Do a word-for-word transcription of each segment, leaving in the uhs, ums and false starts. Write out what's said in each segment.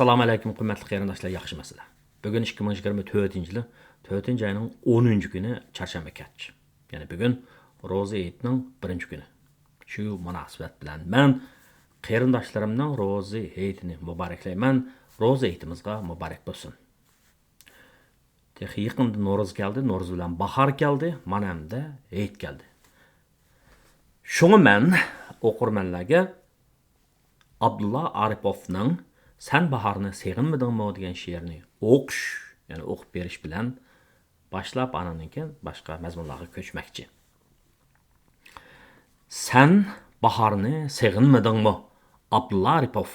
ئەسسالامۇ ئەلەيكۇم، قىممەتلىك قېرىنداشلار، ياخشىمۇسىلەر؟ بۈگۈن ئىككى مىڭ يىگىرمە تۆتىنچى يىلى تۆتىنچى ئاينىڭ ئونىنچى كۈنى، چارشەنبە كەچ. يەنى بۈگۈن روزا ھېيتنىڭ بىرىنچى كۈنى. شۇ مۇناسىۋەت بىلەن مەن قېرىنداشلىرىمنىڭ روزا ھېيتىنى مۇبارەكلەيمەن. روزا ھېيتىمىزغا مۇبارەك بولسۇن. تېخى يېقىندا نورۇز كەلدى، نورۇز بىلەن باھار كەلدى، مانا ئەمدى ھېيت كەلدى. شۇڭا مەن ئوقۇرمەنلەرگە ئابدۇللا ئارىپوفنىڭ «سەن باھارنى سېغىنمىدىڭمۇ؟» دېگەن شېئىرنى ئوقۇش، يەنى ئوقۇپ بېرىش بىلەن باشلاپ، ئانىڭدىن كېيىن باشقا مەزمۇنلارغا كۆچمەكچى. «سەن باھارنى سېغىنمىدىڭمۇ؟» ئابدۇللا ئارىپوف.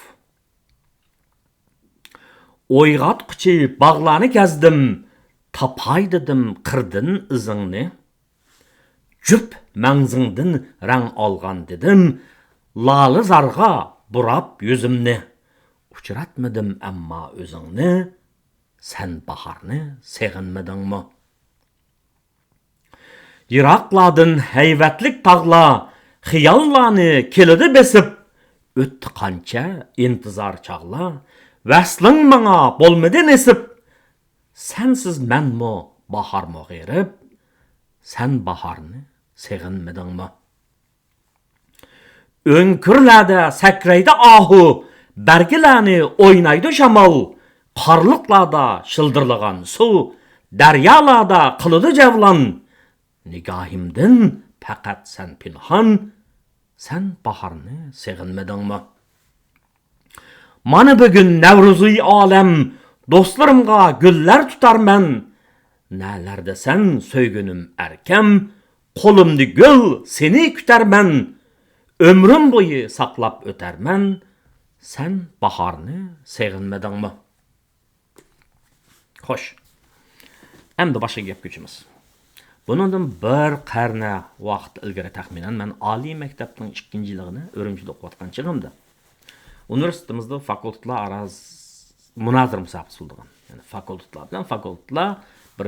ئويغاتقۇچى باغلارنى كەزدىم، تاپاي دېدىم قىردىن ئىزىڭنى. جۈپ مەڭزىڭدىن رەڭ ئالغان دېدىم، لالىزارغا بۇراپ يۈزۈمنى. ئۇچراتمىدىم ئەمما ئۆزۈڭنى، سەن باھارنى سېغىنمىدىڭمۇ؟ يىراقلاردىن ھەيۋەتلىك تاغلار خىياللارنى كېلىدۇ بېسىپ، ئۆتتى قانچە ئىنتىزار چاغلار، ۋەسلىڭ ماڭا بولمىدى نېسىپ. سەنسىز مەنمۇ، باھارمۇ غېرىب، سەن باھارنى سېغىنمىدىڭمۇ؟ ئۆڭكۈرلەردە سەكرەيدۇ ئاھۇ، بەرگىلەرنى ئوينايدۇ شامال، قارلىقلاردا شىلدىرلىغان سۇ، دەريالاردا قىلىدۇ جەۋلان. نىگاھىمدىن پەقەت سەن پىنھان، سەن باھارنى سېغىنمىدىڭمۇ؟ مانا بۈگۈن نەۋرۇزى ئالەم، دوستلىرىمغا گۈللەر تۇتارمەن. نەلەردە سەن سۆيگۈنۈم ئەركەم، قولۇمدا گۈل سېنى كۈتەرمەن. ئۆمرۈم بويى ساقلاپ ئۆتەرمەن، سەن باھارنى سېغىنمىدىڭمۇ؟ خوش. ئەمدى باشقا گەپكە كۆچىمىز. بۇنىڭدىن بىر قەرنە ۋاقىت ئىلگىرى تەخمىنەن مەن ئالىي مەكتەپنىڭ ئىككىنچى يىلىغىنى ئۈرۈمچىدە ئوقۇۋاتقان چېغىمدا ئۇنىۋېرسىتېتىمىزدا فاكۇلتېتلار ئارا مۇنازىرە مۇسابىقىسى بولىدىغان. يەنى فاكۇلتېتلار بىلەن فاكۇلتېتلار بىر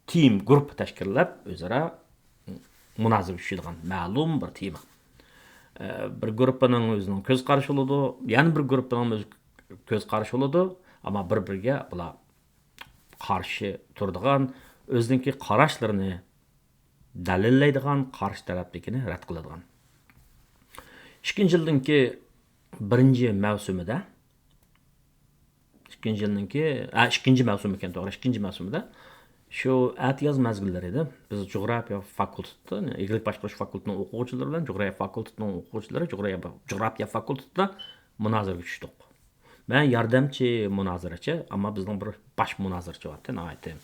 تىم، گۇرۇپپا تەشكىللەپ، ئۆزئارا مۇنازىرىگە چۈشىدىغان مەلۇم بىر تېما. ئە، بىر گۇرۇپپىنىڭ ئۆزىنىڭ كۆز قارىشى بولىدۇ، يەنە بىر گۇرۇپپىنىڭ ئۆز كۆز قارىشى بولىدۇ، ئەمما بىر-بىرىگە بۇلار قارشى تۇرىدىغان، ئۆزىنىڭكى قاراشلىرىنى دەلىللەيدىغان، قارشى تەرەپتىكىنى رەت قىلىدىغان. ئىككىنچى يىلنىڭكى بىرىنچى مەۋسۇمىدا، ئىككىنچى يىلنىڭكى، ھە، ئىككىنچى مەۋسۇم ئىكەن، توغرا، ئىككىنچى مەۋسۇمىدا شۇ ئەتىياز مەزگىللىرى ئىدى. بىز جۇغراپىيە فاكۇلتېتىدا، ئىگىلىك باشقۇرۇش فاكۇلتېتىنىڭ ئوقۇغۇچىلىرى بىلەن جۇغراپىيە فاكۇلتېتىنىڭ ئوقۇغۇچىلىرى جۇغراپىيە، جۇغراپىيە فاكۇلتېتىدا مۇنازىرىگە چۈشتۇق. مەن ياردەمچى مۇنازىرىچى، ئەمما بىزنىڭ بىر باش مۇنازىرىچى بارتتى، ناھايىتى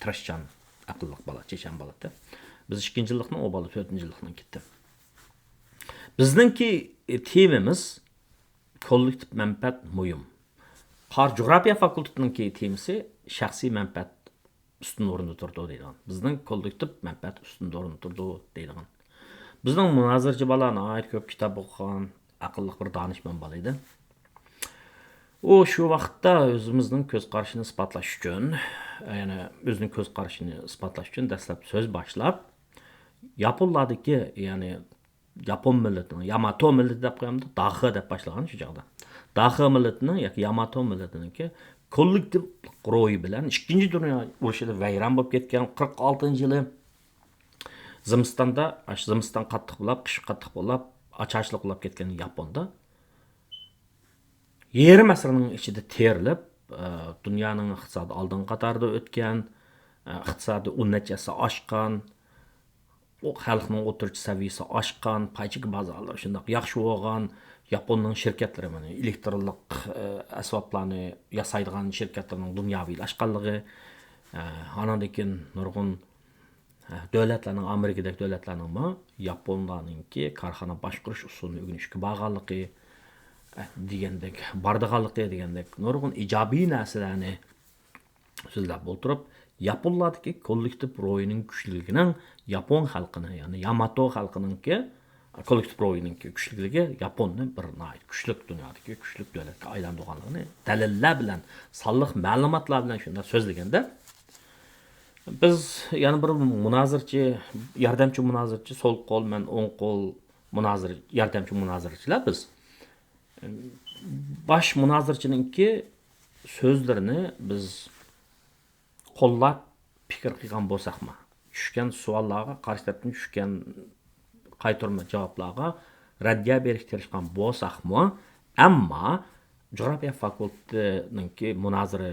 تىرىشچان، ئەقىللىق بالا، چېچەن بالا ئىدى. بىز ئىككىنچى يىللىقنىڭ، ئۇ بالا تۆتىنچى يىللىقنىڭ كېتتى. بىزنىڭكى تېمىمىز كوللېكتىپ مەنپەئەت مۇھىم. قار-، جۇغراپىيە فاكۇلتېتىنىڭكى تېمىسى شەخسىي مەنپەئەت ئۈستۈن ئورۇندا تۇرىدۇ دەيدىغان. بىزنىڭ كوللېكتىپ مەنپەئەت ئۈستۈن ئورۇندا تۇرىدۇ دەيدىغان. بىزنىڭ مۇنازىرىچى بالا ناھايىتى كۆپ كىتاب ئوقۇغان، ئەقىللىق بىر دانىشمەن بالا ئىدى. ئۇ شۇ ۋاقىتتا ئۆزىمىزنىڭ كۆز قارىشىنى ئىسپاتلاش ئۈچۈن، يەنى ئۆزىنىڭ كۆز قارىشىنى ئىسپاتلاش ئۈچۈن دەسلەپ سۆز باشلاپ، ياپونلاردىكى، يەنى ياپون مىللىتىنىڭ، ياماتو مىللىتى دەپ قويامدۇ، داخې دەپ باشلىغان شۇ چاغدا. داخې مىللىتىنىڭ ياكى ياماتو مىللىتىنىڭكى كوللېكتىپ روھى بىلەن ئىككىنچى دۇنيا ئۇرۇشىدا ۋەيران بولۇپ كەتكەن قىرىق ئالتىنچى يىلى زىمىستاندا، ئاشۇ زىمىستان قاتتىق بولاپ، قىش قاتتىق بولاپ، ئاچارچىلىق بولاپ كەتكەن ياپوندا يېرىم ئەسىرنىڭ ئىچىدە تېرىلىپ، ئە، دۇنيانىڭ ئىقتىسادى ئالدىنقى قاتاردا ئۆتكەن، ئە، ئىقتىسادى ئون نەچچە ھەسسە ئاشقان، ئۇ خەلقنىڭ ئوتتۇرىچە سەۋىيىسى ئاشقان، پايچېك بازارلىرى شۇنداق ياخشى بولغان، ياپوننىڭ شىركەتلىرى، مانا، ئېلېكترونلۇق، ئە، ئەسۋابلارنى ياسايدىغان شىركەتلىرىنىڭ دۇنياۋىلاشقانلىقى، ئە، ئانىڭدىن كېيىن نۇرغۇن، ئە، دۆلەتلەرنىڭ، ئامېرىكىدەك دۆلەتلەرنىڭمۇ ياپونلارنىڭكى كارخانا باشقۇرۇش ئۇسۇلىنى ئۆگىنىشكە بارغانلىقى، ئە، دېگەندەك، بارىدىغانلىقى دېگەندەك نۇرغۇن ئىجابىي نەرسىلەرنى سۆزلەپ ئولتۇرۇپ، ياپونلاردىكى كوللېكتىپ روھىنىڭ كۈچلۈكلۈكىنىڭ ياپون خەلقىنى، يەنى ياماتو خەلقىنىڭكى كوللېكتىپ روھىنىڭكى كۈچلۈكلۈكى ياپوننى بىر ناھايىتى كۈچلۈك، دۇنيادىكى كۈچلۈك دۆلەتكە ئايلاندۇرغانلىقىنى دەلىللەر بىلەن، سانلىق مەلۇماتلار بىلەن شۇنداق سۆزلىگەندە، بىز يەنە بىر مۇنازىرىچى، ياردەمچى مۇنازىرىچى، سول قول، مەن ئوڭ قول مۇنازىرە، ياردەمچى مۇنازىرىچىلەر بىز. باش مۇنازىرىچىنىڭكى سۆزلىرىنى بىز قوللاپ پىكىر قىلغان بولساقمۇ، چۈشكەن سوئاللارغا قارشى تەرەپتىن چۈشكەن قايتۇرما جاۋابلارغا رەددىيە بېرىشكە تىرىشقان بولساقمۇ، ئەمما جۇغراپىيە فاكۇلتېتىنىڭكى مۇنازىرە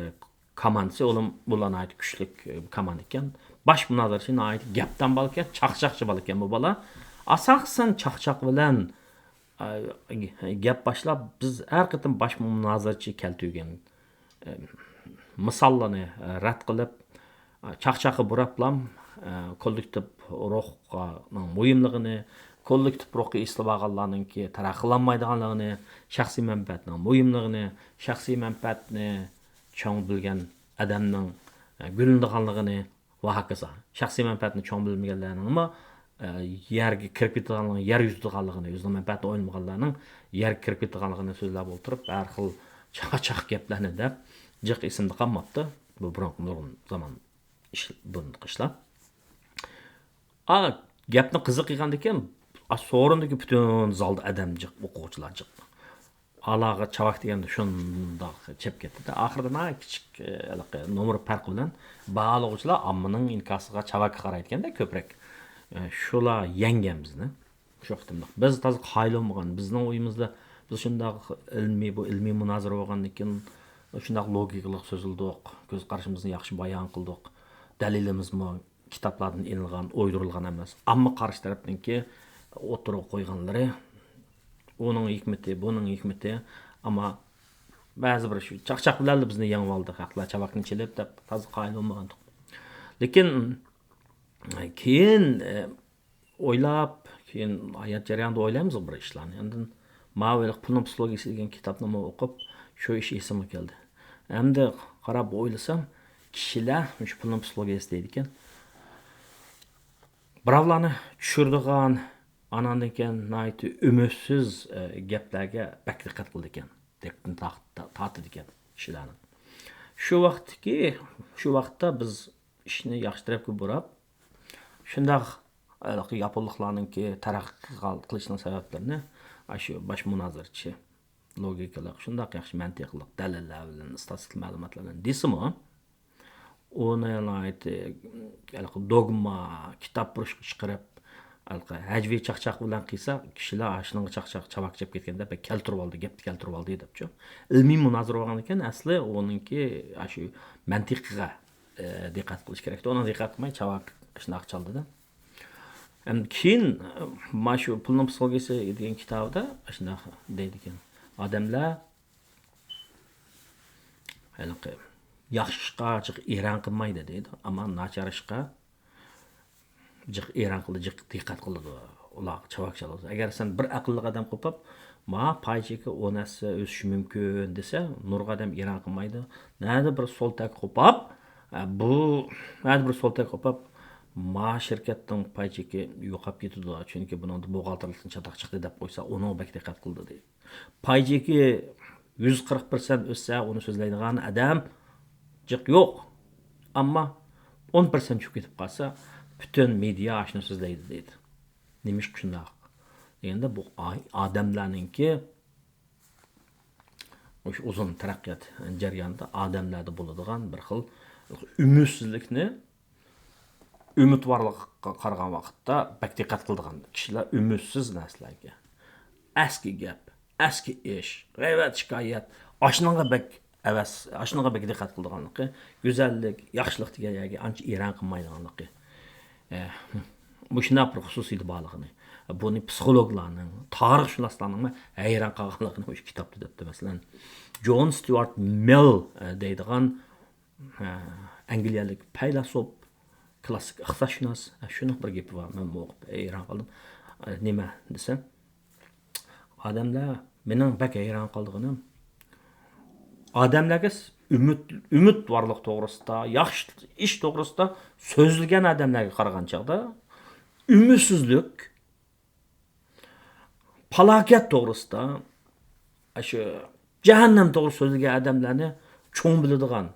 كوماندىسى ئۇلام-، بۇلار ناھايىتى كۈچلۈك، ئە، كوماندا ئىكەن. باش مۇنازىرىچى ناھايىتى گەپدان بالا ئىكەن، چاقچاقچى بالا ئىكەن بۇ بالا. ئاساسەن چاقچاق بىلەن، ئە، گەپ باشلاپ، بىز ھەر قېتىم باش مۇنازىرىچى كەلتۈرگەن، ئە، مىساللارنى، ئە، رەت قىلىپ، ئە، چاقچاققا بۇراپلام، ئە، كوللېكتىپ روھنىڭ مۇھىملىقىنى، كوللېكتىپ روھقا ئېسىلىۋالغانلارنىڭكى تەرەققىي قىلالمايدىغانلىقىنى، شەخسىي مەنپەئەتنىڭ مۇھىملىقىنى، شەخسىي مەنپەئەتنى چوڭ بىلگەن ئادەمنىڭ، ئە، گۈللىنىدىغانلىقىنى ۋە ھاكازا. شەخسىي مەنپەئەتنى چوڭ بىلمىگەنلەرنىڭمۇ، ئە، يەرگە كىرىپ كېتىدىغانلىقىنى، يەر يۈزىدىغانلىقىنى، ئۆزىنىڭ مەنپەئەتىنى ئويلىمىغانلارنىڭ يەرگە كىرىپ كېتىدىغانلىقىنى سۆزلەپ ئولتۇرۇپ، ھەر خىل چاقچاق گەپلەرنى دەپ، جىق ئېسىمدە قالماپتۇ. بۇ بۇرۇنقى نۇرغۇن زامان ئىش-، بۇرۇنقى ئىشلار. ئا، گەپنى قىزىق قىلغاندىكىن، ئا، سورۇندىكى پۈتۈن زالدا ئادەم جىق، ئوقۇغۇچىلار جىق. ئالاغا چاۋاك دېگەندە شۇنداق چېپ كەتتى-دە. ئاخىرىدا ناھايىتى كىچىك، ئە، ھېلىقى نومۇر پەرقى بىلەن باھالىغۇچىلار ئاممىنىڭ ئىنكاسىغا، چاۋاكقا قارايدىكەن-دە كۆپرەك. ئە، شۇلار يەڭگەن بىزنى. شۇ قېتىملىق. بىز تازا قايىل بولمىغان. بىزنىڭ ئۇيىمىزدا بىز شۇنداق ئىلمىي، بۇ ئىلمىي مۇنازىرە بولغاندىن كېيىن شۇنداق لوگىكىلىق سۆزلىدۇق. كۆز قارىشىمىزنى ياخشى بايان قىلدۇق. دەلىلىمىزمۇ كىتابلاردىن ئېلىنغان، ئويدۇرۇلغان ئەمەس. ئامما قارشى تەرەپنىڭكى ئوتتۇرىغا قويغانلىرى، ئۇنىڭ ھېكمىتى، بۇنىڭ ھېكمىتى. ئەمما بەزى بىر شۇ چاقچاق بىلەنلا بىزنى يېڭىۋالدى. خەقلەر چاۋاكنى چېلىپ دەپ تازا قايىل بولمىغانتۇق. لېكىن كېيىن، ئە، ئويلاپ، كېيىن ھايات جەريانىدا ئويلايمىز بىر ئىشلارنى. ئاندىن ماۋۇ ھېلىقى پۇلنىڭ پسىخولوگىيىسى دېگەن كىتابنىمۇ ئوقۇپ، شۇ ئىش ئېسىمگە كەلدى. ئەمدى قاراپ ئويلىسام، كىشىلەر، مۇشۇ پۇلنىڭ پسىخولوگىيىسى دەيدىكەن، بىراۋلارنى چۈشۈرىدىغان، ئاناندىن كېيىن ناھايىتى ئۈمىدسىز، ئە، گەپلەرگە بەك دىققەت قىلىدىكەن. دىققىتىنى تارت-، تارتىدىكەن كىشىلەرنىڭ. شۇ ۋاقىتتىكى، شۇ ۋاقىتتا بىز ئىشنى ياخشى تەرەپكە بۇراپ، شۇنداق ھېلىقى ياپونلۇقلارنىڭكى تەرەققىي قىلىشىنىڭ سەۋەبلىرىنى ئاشۇ باش مۇنازىرىچى لوگىكىلىق، شۇنداق ياخشى مەنتىقلىق دەلىللەر بىلەن، ئىستاتىستىكىلىق مەلۇماتلار بىلەن دېسىمۇ، ئۇنى ناھايىتى ھېلىقى دوگما، كىتابپۇرۇشقا چىقىرىپ، ھېلىقى ھەجۋىي چاقچاق بىلەن قىلسا، كىشىلەر ئاشۇنىڭغا چاقچاق، چاۋاك چېپ كەتكەندە بەك كەلتۈرۈۋالدى، گەپنى كەلتۈرۈۋالدى دەپچۇ. ئىلمىي مۇنازىرە بولغاندىكىن ئەسلى ئۇنىڭكى ئاشۇ مەنتىقىغا، ئە، دىققەت قىلىش كېرەكتى. ئۇنىڭ دىققەت قىلماي چاۋاك ئاشۇنداق چالدىدا. ئەمدى كېيىن، ئە، مانا شۇ پۇلنىڭ پسىخولوگىيىسى دېگەن كىتابىدا ئاشۇنداق دەيدىكەن. ئادەملەر ھېلىقى ياخشى ئىشقا جىق ئېرەن قىلمايدۇ دەيدۇ، ئەمما ناچار ئىشقا جىق ئېرەن قىلىدۇ، جىق دىققەت قىلىدۇ، ئۇلارغا چاۋاك چالىدۇ. ئەگەر سەن بىر ئەقىللىق ئادەم قوپاپ، ما پاي چېكى ئون ھەسسە ئۆسۈشى مۇمكىن دېسە، نۇرغۇن ئادەم ئېرەن قىلمايدۇ. نەدە بىر سول تەك قوپاپ، ئە، بۇ، نەدە بىر سول تەك قوپاپ، ما شىركەتنىڭ پاي چېكى يوقاپ كېتىدۇ، چۈنكى بۇنىڭدا بوغالتىرلىقتىن چاتاق چىقتى دەپ قويسا، ئۇنىڭغا بەك دىققەت قىلىدۇ دەيدۇ. پاي چېكى يۈز قىرىق پىرسەنت ئۆسسە، ئۇنى سۆزلەيدىغان ئادەم جىق يوق. ئەمما ئون پىرسەنت چۈشۈپ كېتىپ قالسا، پۈتۈن مېدىيا ئاشۇنى سۆزلەيدۇ دەيدۇ. نېمىشقا شۇنداق دېگەندە، بۇ ئا-، ئادەملەرنىڭكى مۇشۇ ئۇزۇن تەرەققىيات جەريانىدا ئادەملەردە بولىدىغان بىر خىل ئۈمىدسىزلىكنى ئۈمىدۋارلىققا قارىغان ۋاقىتتا بەك دىققەت قىلىدىغان كىشىلەر ئۈمىدسىز نەرسىلەرگە، ئەسكى گەپ، ئەسكى ئىش، غەيۋەت، شىكايەت، ئاشۇنىڭغا بەك ھەۋەس، ئاشۇنىڭغا بەك دىققەت قىلىدىغانلىقى، گۈزەللىك، ياخشىلىق دېگەن يەرگە ئانچە ئېرەن قىلمايدىغانلىقى، ئە، مۇشۇنداق بىر خۇسۇسىيىتى بارلىقىنى، بۇنى پسىخولوگلارنىڭ، تارىخشۇناسلارنىڭمۇ ھەيران قالغانلىقىنى مۇشۇ كىتابتا دەپتۇ. مەسىلەن، جون ستيۇئارت مىل، ئە، دەيدىغان ھە، ئەنگلىيەلىك پەيلاسوپ، كلاسسىك ئىقتىسادشۇناس، ھە، شۇنداق بىر گېپى بار، مەن ئوقۇپ ھەيران قالدىم. ئە، نېمە دېسەم، ئادەملەر، مېنىڭ بەك ھەيران قالىدىغىنىم، ئادەملەرگە س-، ئۈمىد، ئۈمىدۋارلىق توغرىسىدا، ياخشى ئىش توغرىسىدا سۆزلىگەن ئادەملەرگە قارىغان چاغدا، ئۈمىدسىزلىك، پالاكەت توغرىسىدا، ئاشۇ جەھەننەم توغرىسىدا سۆزلىگەن ئادەملەرنى چوڭ بىلىدىغان،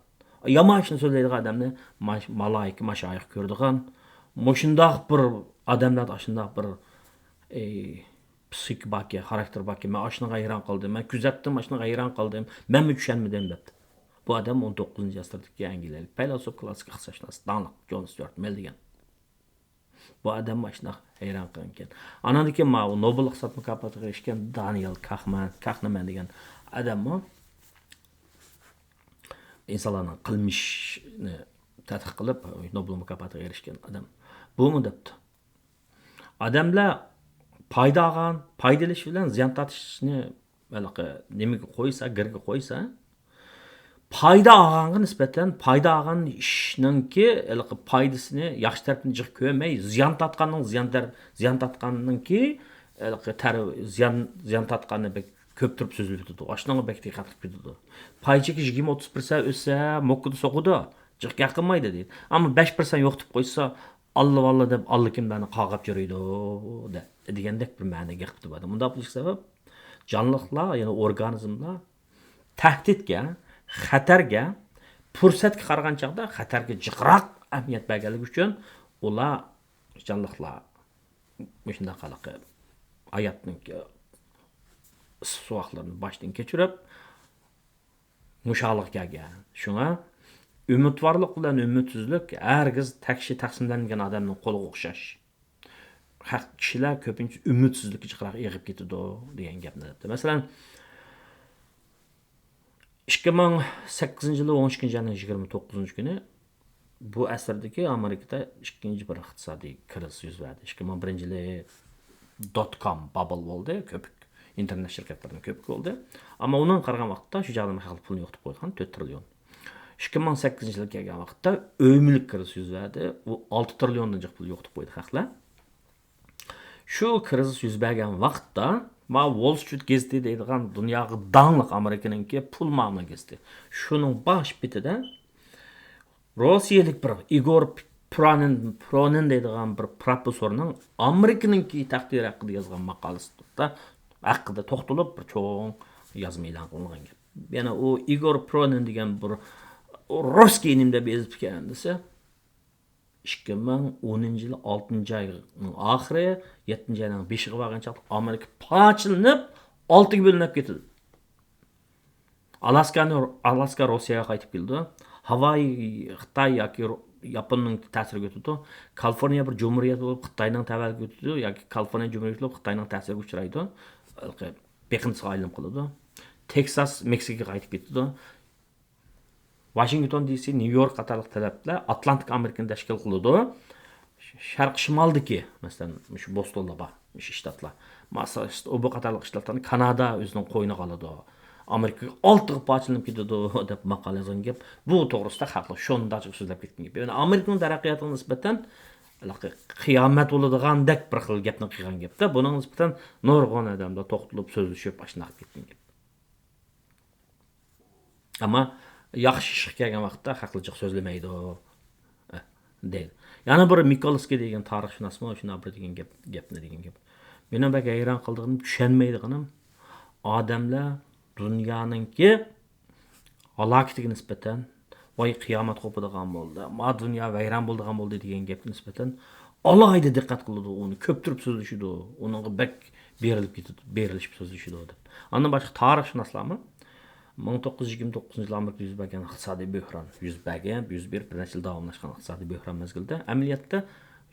يامان ئىشنى سۆزلەيدىغان ئادەمنى ماش-، مالايىكە، ماشايىخ كۆرىدىغان، مۇشۇنداق بىر ئادەملەردە ئاشۇنداق بىر، ئى، پسىخىكا باركەن، خاراكتېر باركەن، مەن ئاشۇنىڭغا ھەيران قالدىم، مەن كۆزەتتىم، ئاشۇنىڭغا ھەيران قالدىم، مەنمۇ چۈشەنمىدىم دەپتۇ. بۇ ئادەم ئون توققۇزىنچى ئەسىردىكى ئەنگلىيەلىك پەيلاسوپ، كلاسسىك ئىقتىسادشۇناس، داڭلىق جون ستيۇئارت مىل دېگەن. بۇ ئادەم مانا شۇنداق ھەيران قالغانىكەن. ئاناندىن كېيىن ماۋۇ نوبېل ئىقتىساد مۇكاپاتىغا ئېرىشكەن دانىيال كاخمان، كاخنىمان دېگەن ئادەممۇ ئىنسانلارنىڭ قىلمىشىنى تەتقىق قىلىپ، نوبېل مۇكاپاتىغا ئېرىشكەن ئادەم. بۇمۇ دەپتۇ. ئادەملەر پايدا ئالغان، پايدا ئېلىش بىلەن زىيان تارتىشنى ھېلىقى نېمىگە قويسا، گىرگە قويسا، پايدا ئالغانغا نىسبەتەن پايدا ئالغان ئىشنىڭكى ھېلىقى پايدىسىنى، ياخشى تەرىپىنى جىق كۆرمەي، زىيان تارتقاننىڭ زىيان تەر-، زىيان تارتقاننىڭكى ھېلىقى تەر-، زىيان، زىيان تارتقاننى بەك كۆپ تۇرۇپ سۆزلىۋېتىدۇ. ئاشۇنىڭغا بەك دىققەت قىلىپ كېتىدۇ. پاي چېكى يىگىرمە ئوتتۇز پىرسەنت ئۆسسە، موككىدا سوقىدۇ، جىق گەپ قىلمايدۇ دەيدۇ. ئەمما بەش پىرسەنت يوقىتىپ قويسا، ئاللا-ۋاللا دەپ ئاللىكىملەرنى قاغاپ يۈرىدۇ، دە-، دېگەندەك بىر مەنىگە گەپ قىلىپ بەردى. مۇنداق بولۇشى سەۋەب، جانلىقلار، يەنى ئورگانىزملار تەھدىتكە، خەتەرگە، پۇرسەتكە قارىغان چاغدا خەتەرگە جىقراق ئەھمىيەت بەرگەنلىكى ئۈچۈن، ئۇلار، جانلىقلار مۇشۇنداق ھېلىقى ھاياتنىڭ ئىسسىق سوغۇقلىرىنى باشتىن كەچۈرۈپ، مۇشۇ ھالغا كەلگەن. شۇڭا ئۈمىدۋارلىق بىلەن ئۈمىدسىزلىك ھەرگىز تەكشى تەقسىملەنمىگەن ئادەمنىڭ قولىغا ئوخشاش. ھەق، كىشىلەر كۆپىنچە ئۈمىدسىزلىككە جىقراق ئېغىپ كېتىدۇ دېگەن گەپنى دەپتۇ. مەسىلەن، ئىككى مىڭ سەككىزىنچى يىلى ئون ئىككىنچى ئاينىڭ يىگىرمە توققۇزىنچى كۈنى بۇ ئەسىردىكى ئامېرىكىدا ئىككىنچى بىر ئىقتىسادىي كىرىزىس يۈز بەردى. ئىككى مىڭ بىرىنچى يىلى دوت كوم بابل بولدى، كۆپۈك، ئىنتېرنېت شىركەتلىرىنىڭ كۆپۈكى بولدى. ئەمما ئۇنىڭغا قارىغان ۋاقىتتا شۇ چاغدا خەلق پۇلنى يوقىتىپ قويغان، تۆت تىرىليون. ئىككى مىڭ سەككىزىنچى يىلى كەلگەن ۋاقىتتا ئۆي مۈلۈك كىرىزىسى يۈز بەردى. ئۇ ئالتە تىرىليوندىن جىق پۇل يوقىتىپ قويدى خەقلەر. شۇ كىرىزىس يۈز بەرگەن ۋاقىتتا، ما ۋول سترىت گېزىتى دەيدىغان دۇنياغا داڭلىق ئامېرىكىنىڭكى پۇل مۇئامىلە گېزىتى. شۇنىڭ باش بېتىدە روسىيەلىك بىر ئىگور پرونىن، پرونىن دەيدىغان بىر پروفېسسورنىڭ ئامېرىكىنىڭكى تەقدىرى ھەققىدە يازغان ماقالىسىدا، ھەققىدە توختىلىپ بىر چوڭ يازما ئېلان قىلىنغان گەپ. يەنە ئۇ ئىگور پرونىن دېگەن بىر رۇسكىي نېمە دەپ يېزىپتىكەن دېسە، ئىككى مىڭ ئونىنچى يىل ئالتىنچى ئاينىڭ ئاخىرى، يەتتىنچى ئاينىڭ بېشىغا بارغان چاغدا ئامېرىكا پارچىلىنىپ، ئالتىگە بۆلۈنۈپ كېتىدۇ. ئالاسكانى، ئالاسكا روسىيەگە قايتىپ كېلىدۇ. ھاۋاي خىتاي ياكى رو-، ياپوننىڭ تەسىرىگە ئۆتىدۇ. كالىفورنىيە بىر جۇمھۇرىيەت بولۇپ خىتاينىڭ تەۋەلىكىگە ئۆتىدۇ ياكى كالىفورنىيە جۇمھۇرىيىتى بولۇپ خىتاينىڭ تەسىرىگە ئۇچرايدۇ. ھېلىقى بېقىندىسىغا ئايلىنىپ قالىدۇ. تېكساس مېكسىكىگە قايتىپ كېتىدۇ. ۋاشىنگتون دى سى، نيۇ يورك قاتارلىق دۆلەتلەر ئاتلانتىك ئامېرىكىنى تەشكىل قىلىدۇ. شەرقىي شىمالدىكى، مەسىلەن، مۇشۇ بوستونلار بار، مۇشۇ شتاتلار. ماساچۇسېتس، ئوبا قاتارلىق شتاتلارنى كانادا ئۆزىنىڭ قوينىغا ئالىدۇ. ئامېرىكا ئالتىغا پارچىلىنىپ كېتىدۇ، دەپ ماقالە يازغان گەپ. بۇ توغرىسىدا خەقلەر شۇنداق جىق سۆزلەپ كەتكەن گەپ. يەنى ئامېرىكىنىڭ تەرەققىياتىغا نىسبەتەن ھېلىقى قىيامەت بولىدىغاندەك بىر خىل گەپنى قىلغان گەپتە، بۇنىڭغا نىسبەتەن نۇرغۇن ئادەملەر توختىلىپ سۆزلىشىپ، ئاشۇنداق كەتكەن گەپ. ئەمما ياخشى ئىشقا كەلگەن ۋاقىتتا خەقلەر جىق سۆزلىمەيدۇ، ئە، دەيدۇ. يەنە بىر مىكالسكىي دېگەن تارىخشۇناسمۇ شۇنداق بىر دېگەن گەپ، گەپنى دېگەن گەپ. مېنىڭ بەك ھەيران قالىدىغىنىم، چۈشەنمەيدىغىنىم، ئادەملەر دۇنيانىڭكى ھالاكىتىگە نىسبەتەن، ۋاي، قىيامەت قوپىدىغان بولدى، ما دۇنيا ۋەيران بولىدىغان بولدى دېگەن گەپكە نىسبەتەن ئالاھىدە دىققەت قىلىدۇ، ئۇنى كۆپتۈرۈپ سۆزلىشىدۇ، ئۇنىڭغا بەك بېرىلىپ كېتىدۇ، بېرىلىشىپ سۆزلىشىدۇ دەپ. ئاندىن باشقا تارىخشۇناسلارمۇ مىڭ توققۇز يۈز يىگىرمە توققۇزىنچى يىلى ئامېرىكىدا يۈز بەرگەن ئىقتىسادىي بۆھران، يۈز بەرگەن، يۈز بېرىپ بىر نەچچە يىل داۋاملاشقان ئىقتىسادىي بۆھران مەزگىلىدە ئەمەلىيەتتە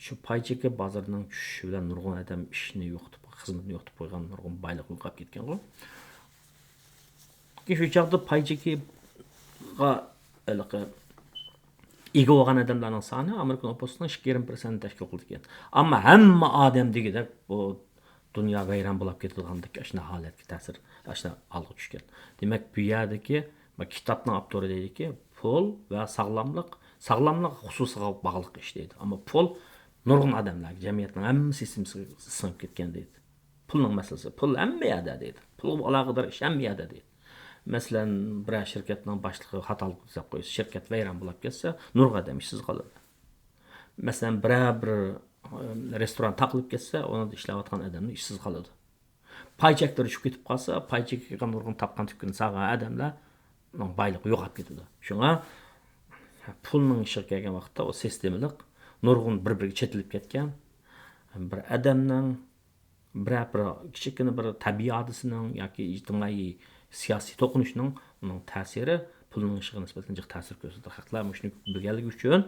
شۇ پاي چېكى بازىرىنىڭ چۈشۈشى بىلەن نۇرغۇن ئادەم ئىشىنى يوقىتىپ، خىزمىتىنى يوقىتىپ قويغان، نۇرغۇن بايلىق يوقاپ كەتكەنغۇ. شۇ چاغدا پاي چېكىغا ھېلىقى ئىگە بولغان ئادەملەرنىڭ سانى ئامېرىكا نوپۇسىنىڭ ئىككى يېرىم پىرسەنتىنى تەشكىل قىلىدىكەن. ئەمما ھەممە ئادەم دېگۈدەك بۇ دۇنيا ۋەيران بولاپ كېتىدىغاندەك ئاشۇنداق ھالەتكە تەسىر، ئاشۇنداق ھالغا چۈشكەن. دېمەك، بۇ يەردىكى بۇ كىتابنىڭ ئاپتورى دەيدىكى، پۇل ۋە ساغلاملىق، ساغلاملىق خۇسۇسىيغا باغلىق ئىش دەيدۇ. ئەمما پۇل نۇرغۇن ئادەملەرگە، جەمئىيەتنىڭ ھەممە سىستېمىسىغا سىڭىپ كەتكەن دەيدۇ. پۇلنىڭ مەسىلىسى، پۇل ھەممە يەردە دەيدۇ. پۇلغا ئالاقىدار ئىش ھەممە يەردە دەيدۇ. مەسىلەن، بىرەر شىركەتنىڭ باشلىقى خاتالىق ئىزدەپ قويسا، شىركەت ۋەيران بولاپ كەتسە، نۇرغۇن ئادەم ئىشسىز قالىدۇ. مەسىلەن، بىرەر بىر، ئە، رېستوران تاقىلىپ كەتسە، ئۇنىڭدا ئىشلەۋاتقان ئادەملەر ئىشسىز قالىدۇ. پاي چەكلىرى چۈشۈپ كېتىپ قالسا، پاي چېكىگە نۇرغۇن تاپقان تۈپكىنى سالغان ئادەملەرنىڭ بايلىقى يوقاپ كېتىدۇ. شۇڭا پۇلنىڭ ئىشىغا كەلگەن ۋاقىتتا ئۇ سىستېمىلىق، نۇرغۇن بىر-بىرىگە چېتىلىپ كەتكەن، بىر ئادەمنىڭ بىرەر بىر كىچىككىنە بىر تەبىئىي ھادىسىنىڭ ياكى ئىجتىمائىي سىياسىي توقۇنۇشنىڭ ئۇنىڭ تەسىرى پۇلنىڭ ئىشىغا نىسبەتەن جىق تەسىر كۆرسىتىدۇ. خەقلەر مۇشۇنى بىلگەنلىكى ئۈچۈن،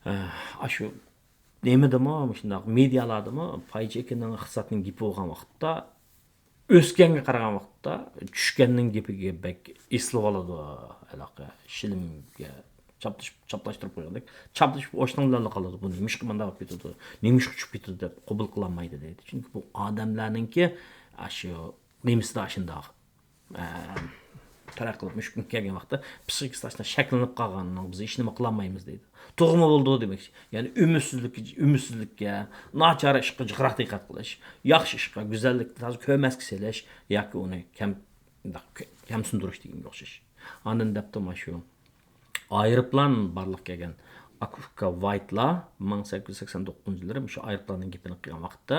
ئە، ئاشۇ نېمىدىمۇ، مۇشۇنداق مېدىيالاردىمۇ پاي چېكىنىڭ، ئىقتىسادنىڭ گېپى بولغان ۋاقىتتا، ئۆسكەنگە قارىغان ۋاقىتتا چۈشكەننىڭ گېپىگە بەك ئېسىلىۋالىدۇ. ھېلىقى شىلىمگە چاپلىشىپ، چاپلاشتۇرۇپ قويغاندەك، چاپلىشىپ ئوشناڭلارلا قالىدۇ. بۇ نېمىشقا مۇنداق بولۇپ كېتىدۇ، نېمىشقا چۈشۈپ كېتىدۇ دەپ قوبۇل قىلالمايدۇ دەيدۇ. چۈنكى بۇ ئادەملەرنىڭكى ئاشۇ نېمىسىدە ئاشۇنداق، ئە، تەرەققىي قىلىپ مۇشۇ كۈنگە كەلگەن ۋاقىتتا پسىخىكىسى ئاشۇنداق شەكىللىنىپ قالغاننىڭ بىز ھېچنېمە قىلالمايمىز دەيدۇ. تۇغما بولىدۇ دېمەكچى. يەنى ئۈمىدسىزلىك، ئۈمىدسىزلىككە، ناچار ئىشقا جىقراق دىققەت قىلىش، ياخشى ئىشقا، گۈزەللىكنى تازا كۆرمەسكە سېلىش ياكى ئۇنى كەم، كەمسىندۈرۈش دېگەنگە ئوخشاش. ئاندىن دەپتۇ مانا شۇ ئايروپىلان بارلىققا كەلگەن ئاكا ئۇكا ۋايتلار مىڭ سەككىز يۈز سەكسەن توققۇزىنچى يىلى مۇشۇ ئايروپىلاننىڭ گېپىنى قىلغان ۋاقىتتا،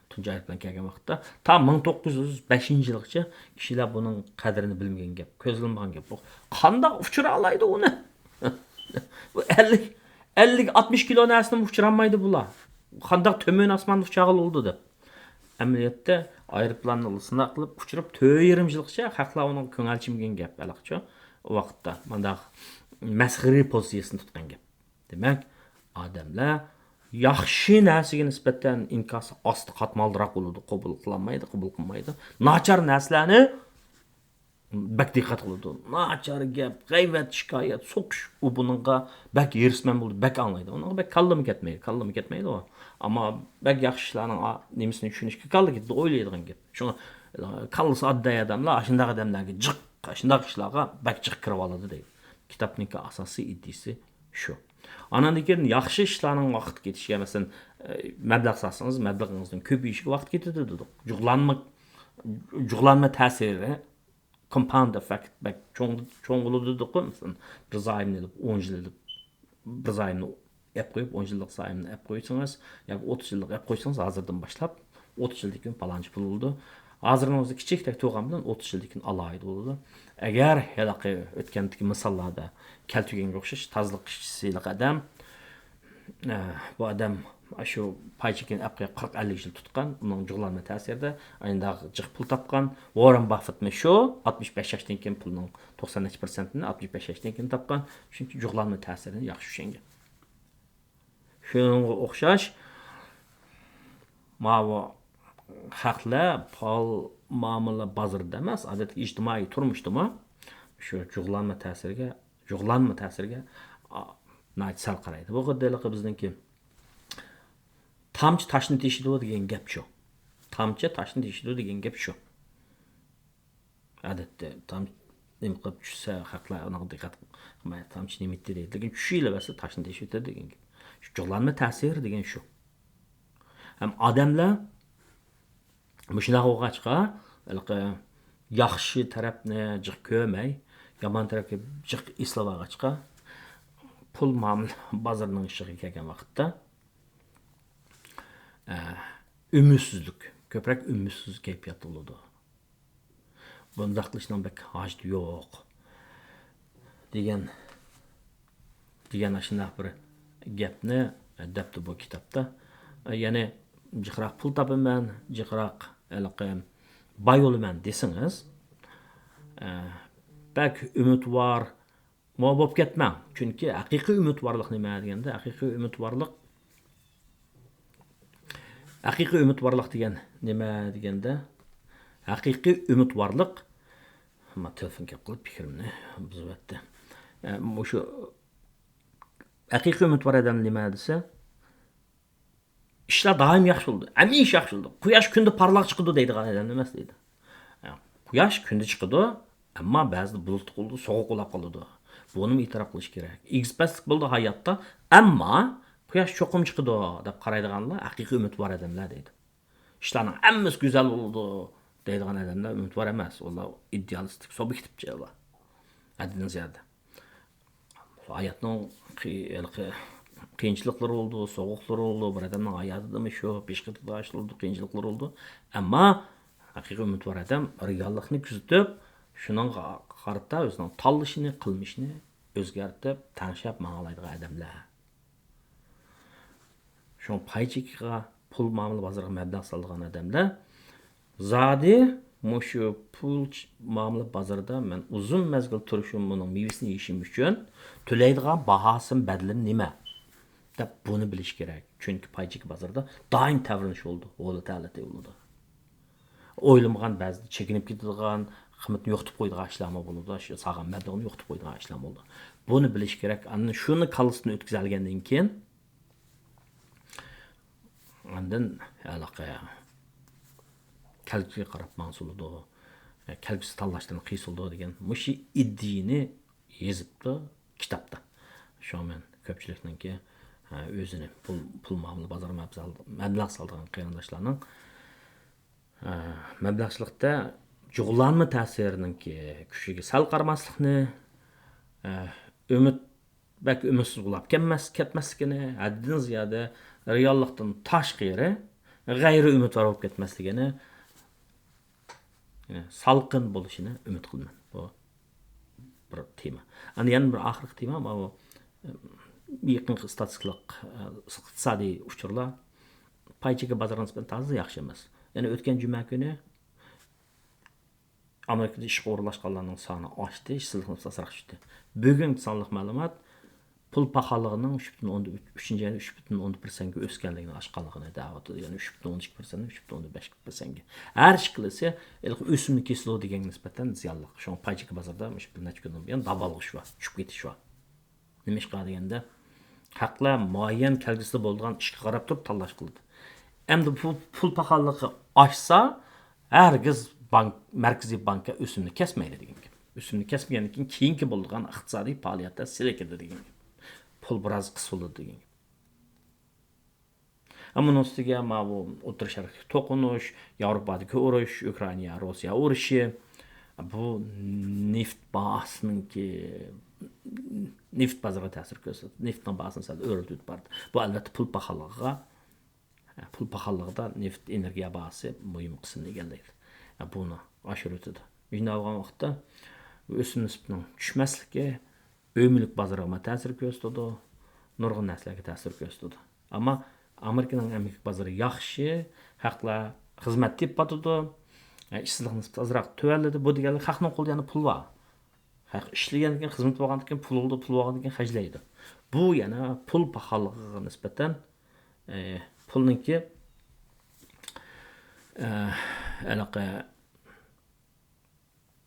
تۇنجى ئايروپىلان كەلگەن ۋاقىتتا، تا مىڭ توققۇز يۈز بەشىنچى يىلغىچە كىشىلەر بۇنىڭ قەدرىنى بىلمىگەن گەپ، كۆزلىمىگەن گەپ. بۇ قانداق ئۇچۇرالايدۇ ئۇنى؟ بۇ ئەللىك، ئەللىك، ئاتمىش كىلو نەرسىنىمۇ ئۇچۇرالمايدۇ بۇلار. قانداق تۆمۈن ئاسماندا ئۇچارغىلى بولىدۇ دەپ. ئەمەلىيەتتە ئايروپىلاننى سىناق قىلىپ ئۇچۇرۇپ تۆت يېرىم يىلغىچە خەقلەر ئۇنىڭغا كۆڭۈل ئاچمىغان گەپ ھېلىقىچۇ. ئۇ ۋاقىتتا مانداق مەسخىرە پوزىتسىيىسىنى تۇتقان گەپ. دېمەك، ئادەملەر ياخشى نەرسىگە نىسبەتەن ئىنكاسى ئاستا، قاتمالدىراق بولىدۇ، قوبۇل قىلالمايدۇ، قوبۇل قىلمايدۇ. ناچار نەرسىلەرنى بەك دىققەت قىلىدۇ. ناچار گەپ، غەيۋەت، شىكايەت، سوقۇش، ئۇ بۇنىڭغا بەك ھېرىسمەن بولىدۇ، بەك ئاڭلايدۇ. ئۇنىڭغا بەك كاللىمۇ كەتمەيدۇ، كاللىمۇ كەتمەيدۇ. ئەمما بەك ياخشى ئىشلارنىڭ ئا-، نېمىسىنى چۈشىنىشكە كاللا كېتىدۇ، ئويلايدىغان گەپ. شۇڭا، ئە، كاللىسى ئاددىي ئادەملەر ئاشۇنداق ئادەملەرگە جىق، ئاشۇنداق ئىشلارغا بەك جىق كىرىۋالىدۇ دەيدۇ. كىتابنىڭكى ئاساسىي ئىدىيىسى شۇ. ئانان كېيىن ياخشى ئىشلارنىڭ ۋاقىت كېتىشىگە، مەسىلەن، ئە، مەبلەغ سالسىڭىز، مەبلىغىڭىزنىڭ كۆپىيىشىگە ۋاقىت كېتىدۇ دېدۇق. جۇغلانما، جۇغلانما تەسىرى، كومپاوند ئېففېكت بەك چوڭ، چوڭ بولىدۇ دېدۇققۇ. مەسىلەن، بىر زايومنى ئېلىپ، ئون يىل ئېلىپ، بىر زايومنى ئەپ قويۇپ، ئون يىللىق زايومنى ئەپ قويسىڭىز ياكى ئوتتۇز يىللىق ئەپ قويسىڭىز، ھازىردىن باشلاپ ئوتتۇز يىلدىن كېيىن پالانچە پۇل بولىدۇ. ھازىرنىڭ ئۆزى كىچىكتەك تۇرغان بىلەن ئوتتۇز يىلدىن كېيىن ئالاھىدە بولىدۇ. ئەگەر ھېلىقى ئۆتكەندىكى مىساللاردا كەلتۈرگەنگە ئوخشاش تازىلىق ئىشچىسى ھېلىقى ئادەم، ئە، بۇ ئادەم شۇ پاي چېكىنى ئەپ قويۇپ قىرىق ئەللىك يىل تۇتقان، ئۇنىڭ جۇغلانما تەسىرىدە ئاينداق جىق پۇل تاپقان. ۋاررېن باففېتمۇ شۇ ئاتمىش بەش ياشتىن كېيىن پۇلنىڭ توقسان نەچچە پىرسەنتىنى ئاتمىش بەش ياشتىن كېيىن تاپقان. چۈنكى جۇغلانما تەسىرىنى ياخشى چۈشەنگەن. شۇنىڭغا ئوخشاش، ماۋۇ خەقلەر پال مۇئامىلە بازىرىدا ئەمەس، ئادەتتىكى ئىجتىمائىي تۇرمۇشتىمۇ شۇ جۇغلانما تەسىرىگە، جۇغلانما تەسىرىگە، ئا، ناھايىتى سەل قارايدۇ. بۇ خۇددى ھېلىقى بىزنىڭكى تامچە تاشنى تېشىدۇ دېگەن گەپ شۇ. تامچە تاشنى تېشىدۇ دېگەن گەپ شۇ. ئادەتتە تام-، نېمە قىلىپ چۈشسە، خەقلەر ئۇنىڭغا دىققەت قىلماي، تامچە نېمە ئىتتى دەيدۇ. لېكىن چۈشۈۋېلىۋەرسە، تاشنى تېشىۋېتىدۇ دېگەن گەپ. شۇ جۇغلانما تەسىر دېگەن شۇ. ھەم ئادەملەر مۇشۇنداق بولغاچقا، ھېلىقى ياخشى تەرەپنى جىق كۆرمەي، يامان تەرەپكە جىق ئېسىلىۋالغاچقا، پۇل مۇئامىلە بازىرىنىڭ ئىشىغا كەلگەن ۋاقىتتا، ئە، ئۈمىدسىزلىك، كۆپرەك ئۈمىدسىز كەيپىياتتا بولىدۇ. بۇنداق قىلىشنىڭ بەك ھاجىتى يوق دېگەن، دېگەن ئاشۇنداق بىر گەپنى دەپتۇ بۇ كىتابتا. يەنى جىقراق پۇل تاپىمەن، جىقراق ھېلىقى باي بولىمەن دېسىڭىز، بەك ئۈمىدۋار مو بولۇپ كەتمەڭ. چۈنكى ھەقىقىي ئۈمىدۋارلىق نېمە دېگەندە، ھەقىقىي ئۈمىدۋارلىق، ھەقىقىي ئۈمىدۋارلىق دېگەن نېمە دېگەندە، ھەقىقىي ئۈمىدۋارلىق، ما تېلېفون كەپ قىلىپ پىكرىمنى بۇزۇۋەتتى. ئە، مۇشۇ ھەقىقىي ئۈمىدۋار ئادەم نېمە دېسە، ئىشلار دائىم ياخشى بولىدۇ، ھەمىشە ياخشى بولىدۇ، قۇياش كۈندە پارلاق چىقىدۇ دەيدىغان ئادەم ئەمەس دەيدۇ. قۇياش كۈندە چىقىدۇ، ئەمما بەزىدە بۇلۇتلۇق بولىدۇ، سوغۇق بولاپ قالىدۇ. بۇنىمۇ ئېتىراپ قىلىش كېرەك. ئېگىز-پەسلىك بولىدۇ ھاياتتا، ئەمما قۇياش چوقۇم چىقىدۇ دەپ قارايدىغانلار ھەقىقىي ئۈمىدۋار ئادەملەر دەيدۇ. ئىشلارنىڭ ھەممىسى گۈزەل بولىدۇ دەيدىغان ئادەملەر ئۈمىدۋار ئەمەس. ئۇلار ئىدېئالىستىك، سۇبيېكتىپچى ئۇلار. ھەددىدىن زىيادە. ھاياتنىڭ قىي-، ھېلىقى قىيىنچىلىقلىرى بولىدۇ، سوغۇقلىرى بولىدۇ، بىر ئادەمنىڭ ھاياتىدىمۇ شۇ، پېشقىدە ئاشۇ بولىدۇ، قىيىنچىلىقلىرى بولىدۇ. ئەمما ھەقىقىي ئۈمىدۋار ئادەم رېئاللىقنى كۆزىتىپ، شۇنىڭغا قارىتا ئۆزىنىڭ تاللىشىنى، قىلمىشىنى ئۆزگەرتىپ، تەڭشەپ ماڭالايدىغان ئادەملەر. شۇڭا پاي چېكىغا پۇل مۇئامىلە بازىرىغا مەبلەغ سالىدىغان ئادەملەر زادى مۇشۇ پۇل مۇئامىلە بازىرىدا مەن ئۇزۇن مەزگىل تۇرۇشۇم، بۇنىڭ مېۋىسىنى يېيىشىم ئۈچۈن تۆلەيدىغان باھاسىم، بەدىلىم نېمە دەپ بۇنى بىلىش كېرەك. چۈنكى پاي چېكى بازىرىدا دائىم تەۋرىنىش بولىدۇ، ھولىتالىتى بولىدۇ. ئويلىمىغان، بەزىدە چېكىنىپ كېتىدىغان، قىممىتىنى يوقىتىپ قويىدىغان ئىشلارمۇ بولىدۇ، شۇ سالغان مەبلىغىنى يوقىتىپ قويىدىغان ئىشلار بولىدۇ. بۇنى بىلىش كېرەك. ئاندىن شۇنى كاللىسىدىن ئۆتكۈزەلىگەندىن كېيىن، ئاندىن ھېلىقى كەلگۈسىگە قاراپ ماڭسا بولىدۇ، كەلگۈسى تاللاشلىرىنى قىلسا بولىدۇ دېگەن مۇشۇ ئىدىيىنى يېزىپتۇ كىتابتا. شۇڭا مەن كۆپچىلىكنىڭكى، ھە، ئۆزىنى پۇل، پۇل مۇئامىلە بازىرىغا مەبلەغ سال-، مەبلەغ سالىدىغان قېرىنداشلارنىڭ، ھە، مەبلەغچىلىكتە جۇغلانما تەسىرىنىڭكى كۈچىگە سەل قارىماسلىقنى، ھە، ئۈمىد، بەك ئۈمىدسىز بولاپ كەتمەس-، كەتمەسلىكىنى، ھەددىدىن زىيادە رېئاللىقتىن تاشقىرى غەيرىي ئۈمىدۋار بولۇپ كەتمەسلىكىنى، سالقىن بولۇشىنى ئۈمىد قىلىمەن. بۇ بىر تېما. ئەنە يەنە بىر ئاخىرقى تېما، ماۋۇ، ئە، يېقىنقى ئىستاتىستىكىلىق، ئە، ئىقتىسادىي ئۇچۇرلار پاي چېكى بازىرىغا نىسبەتەن تازا ياخشى ئەمەس. يەنە ئۆتكەن جۈمە كۈنى ئامېرىكىدا ئىشقا ئورۇنلاشقانلارنىڭ سانى ئاشتى، ئىشسىزلىق نىسبىتى ئازراق چۈشتى. بۈگۈنكى سانلىق مەلۇمات، پۇل پاخاللىقىنىڭ ئۈچ پۈتۈن ئوندىن ئۈچ، ئۈچىنچى ئايدا ئۈچ پۈتۈن ئوندىن بىر پىرسەنتكە ئۆسكەنلىكىنى، ئاشقانلىقىنى دەۋاتىدۇ. يەنى ئۈچ پۈتۈن ئوندىن ئىككى پىرسەنت، ئۈچ پۈتۈن ئوندىن بەش پىرسەنتكە. ھەر ئىككىلىسى ھېلىقى ئۆسۈمنى كېسىدۇ دېگەنگە نىسبەتەن زىيانلىق. شۇڭا پاي چېكى بازىرىدا مۇشۇ بىر نەچچە كۈندىن بۇيان داۋالغۇش بار، چۈشۈپ كېتىش بار. نېمىشقا دېگەندە، خەقلەر مۇئەييەن كەلگۈسىدە بولىدىغان ئىشقا قاراپ تۇرۇپ تاللاش قىلىدۇ. ئەمدى بۇ پۇل پاخاللىقى ئاشسا، ھەرگىز بانك، مەركىزىي بانكا ئۆسۈمنى كەسمەيدۇ دېگەن گەپ. ئۆسۈمنى كەسمىگەندىن كېيىن، كېيىنكى بولىدىغان ئىقتىسادىي پائالىيەتلەر سېلىكىدۇ دېگەن گەپ. پۇل بىراز قىسىلىدۇ دېگەن گەپ. ئەمما بۇنىڭ ئۈستىگە ماۋۇ ئوتتۇرا شەرقتىكى توقۇنۇش، ياۋروپادىكى ئۇرۇش، ئۇكرائىنا، روسىيە ئۇرۇشى، بۇ نېفىت باھاسىنىڭكى، نېفىت بازىرىغا تەسىر كۆرسىتىدۇ. نېفىتنىڭ باھاسىنى سەل ئۆرلىتىپ بارىدۇ. بۇ، ئەلۋەتتە، پۇل پاخاللىقىغا، پۇل پاخاللىقىدا نېفىت، ئېنېرگىيە باھاسى مۇھىم قىسىمنى ئىگىلەيدۇ. بۇنى ئاشۇرۇۋېتىدۇ. مۇشۇنداق بولغان ۋاقىتتا بۇ ئۆسۈم نىسبىتىنىڭ چۈشمەسلىكى، ئۆي مۈلۈك بازىرىغىمۇ تەسىر كۆرسىتىدۇ، نۇرغۇن نەرسىلەرگە تەسىر كۆرسىتىدۇ. ئەمما ئامېرىكىنىڭ ئەمگەك بازىرى ياخشى، خەقلەر خىزمەت تېپىۋاتىدۇ، ئىشسىزلىق نىسبىتى ئازراق تۆۋەنلىدى. بۇ دېگەنلىك خەقنىڭ قولىدا يەنە پۇل بار. خەق ئىشلىگەندىن كېيىن، خىزمىتى بولغاندىن كېيىن، پۇل بولىدۇ، پۇل بولغاندىن كېيىن خەجلەيدۇ. بۇ يەنە پۇل پاخاللىقىغا نىسبەتەن، ئە، پۇلنىڭكى، ئە، ھېلىقى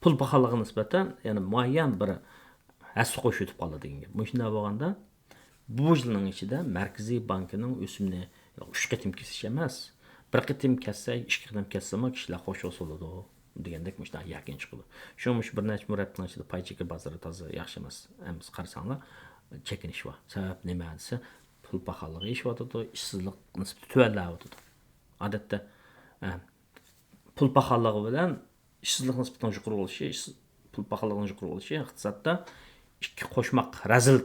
پۇل پاخاللىقىغا نىسبەتەن يەنە مۇئەييەن بىر ھەسسە قوشۇۋېتىپ قالىدۇ دېگەن گەپ. مۇشۇنداق بولغاندا، بۇ يىلنىڭ ئىچىدە مەركىزىي بانكىنىڭ ئۆسۈمنى ئۈچ قېتىم كېسىش ئەمەس، بىر قېتىم كەسسە، ئىككى قېتىم كەسسىمۇ كىشىلەر خوش بولسا بولىدۇ دېگەندەك مۇشۇنداق يەكۈن چىقىدۇ. شۇڭا مۇشۇ بىر نەچچە مۇرەپنىڭ ئىچىدە پاي چېكى بازىرى تازا ياخشى ئەمەس. ئەمىسە قارىساڭلار، چېكىنىش بار. سەۋەب نېمە دېسە، پۇل پاخاللىقى ئېشىۋاتىدۇ، ئىشسىزلىق نىسبىتى تۆۋەنلەۋاتىدۇ. ئادەتتە، ئە، پۇل پاخاللىقى بىلەن ئىشسىزلىق نىسبىتىنىڭ يۇقىرى بولۇشى، ئىشسىز-، پۇل پاخاللىقىنىڭ يۇقىرى بولۇشى ئىقتىسادتا ئىككى قوشماق رەزىل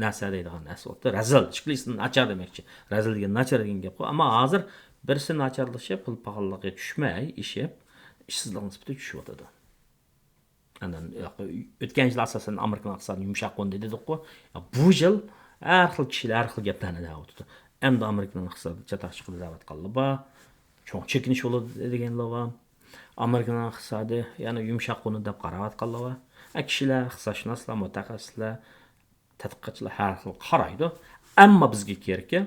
نەرسە دەيدىغان نەرسە بولۇپتۇ. رەزىل، ئىككىلىسىدىن ناچار دېمەكچى. رەزىل دېگەن ناچار دېگەن گەپقۇ. ئەمما ھازىر بىرسى ناچارلىشىپ، پۇل پاخاللىقى چۈشمەي، ئېشىپ، ئىشسىزلىق نىسبىتى چۈشۈۋاتىدۇ. ئاندىن، ئۆتكەن يىل ئاساسەن ئامېرىكىنىڭ ئىقتىسادى يۇمشاق قوندى دېدۇققۇ. يا، بۇ يىل ھەر خىل كىشىلەر ھەر خىل گەپلەرنى دەۋاتىدۇ. ئەمدى ئامېرىكىنىڭ ئىقتىسادى چاتاق چىقىدۇ دەۋاتقانلار بار. چوڭ چېكىنىش بولىدۇ دېگەنلەر بار. ئامېرىكىنىڭ ئىقتىسادى يەنە يۇمشاق قوندى دەپ قاراۋاتقانلار بار. ئە، كىشىلەر، ئىقتىسادشۇناسلار، مۇتەخەسسىسلەر، تەتقىقاتچىلار ھەر خىل قارايدۇ. ئەمما بىزگە كېرىكى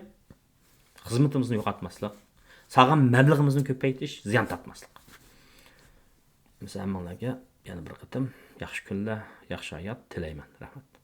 خىزمىتىمىزنى يوقاتماسلىق، سالغان مەبلىغىمىزنى كۆپەيتىش، زىيان تارتماسلىق. مىسال، ھەممىڭلارگە يەنە بىر قېتىم ياخشى كۈنلەر، ياخشى ھايات تىلەيمەن. رەھمەت.